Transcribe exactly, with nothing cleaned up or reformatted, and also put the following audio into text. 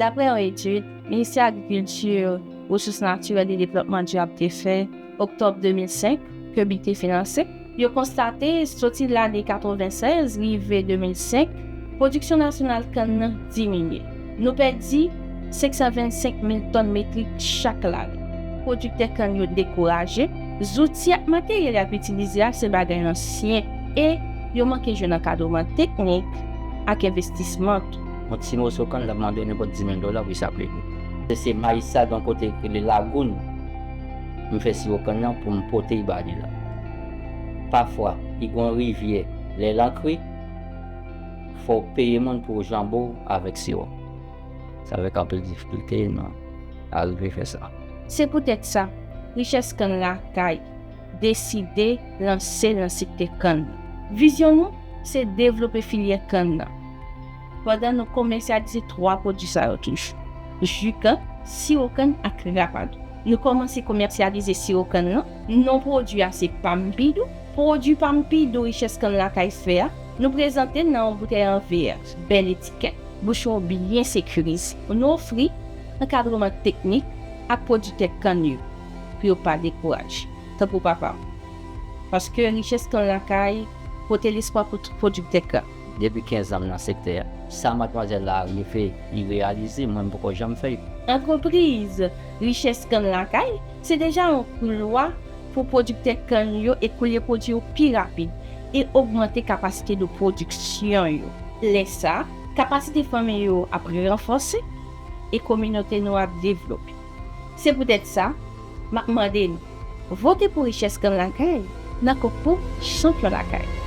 Daprè yon etid Ministè Agrikilti, Resous Natirèl e Devlòpman Dirab te fè oktòb de mil senk, ke BIC te finanse, yo konstate, soti lane katrevennsèz rive de mil senk, pwodiksyon nasyonal kann nan diminye. Nou pèdi senk san vennsenk mil tòn metrik chak lane. Pwodiktè kann yo dekouraje, zouti ak materyèl y ap itilize a se bagay ansyen e yo manke jwenn ankadreman teknik ak envestisman tou. Yon ti moso kann l ap mande nenpòt dis mil dola pou sa plede. Se, se mayi sa gen yon kote ki rele Lagoun. M fè siwo kann nan pou m pote l ba li la. Pafwa, li gen yon rivyè, lè l ankre, fò w peye moun pou yo janbe w avèk siwo. Se avèk anpil difikilte nou arive fè sa. Se poutèt sa, Richès Kann Lakay deside lanse nan sektè kann nan. Vizyon nou, se devlope filyè kann nan, pandan nou komèsyalize twa pwodui sa yo toujou, ji kann, siwo kann ak rapadou. Nou kòmanse komèsyalize siwo kann nan. Non pwodui a se Pampidou. Pwodui Pampidou Richès Kann Lakay fè a, nou prezante l nan yon boutèy an vè, bèl etikèt, bouchon byen sekirize. Nou ofri ankadreman teknik ak pwodiktè kann yo pou yo pa dekouraje, tankou papa m. Paske Richès Kann Lakay pote lespwa pou tout pwodiktè kann. Depi kenz an m nan sektè a, sa madmwazèl la rive, li reyalize, mwen m poko janm fè l. Antrepriz Richès Kann Lakay se deja yon koulwa pou pwodiktè kann yo ekoule pwodui yo pi rapid e ogmante kapasite de pwodiksyon yo. Lè sa a, kapasite fanmi yo ap ranfòse e kominote nou ap devlope. Se poutèt sa, m ap mande nou, vote pou Richès Kann Lakay nan konkou Chanpyon Lakay.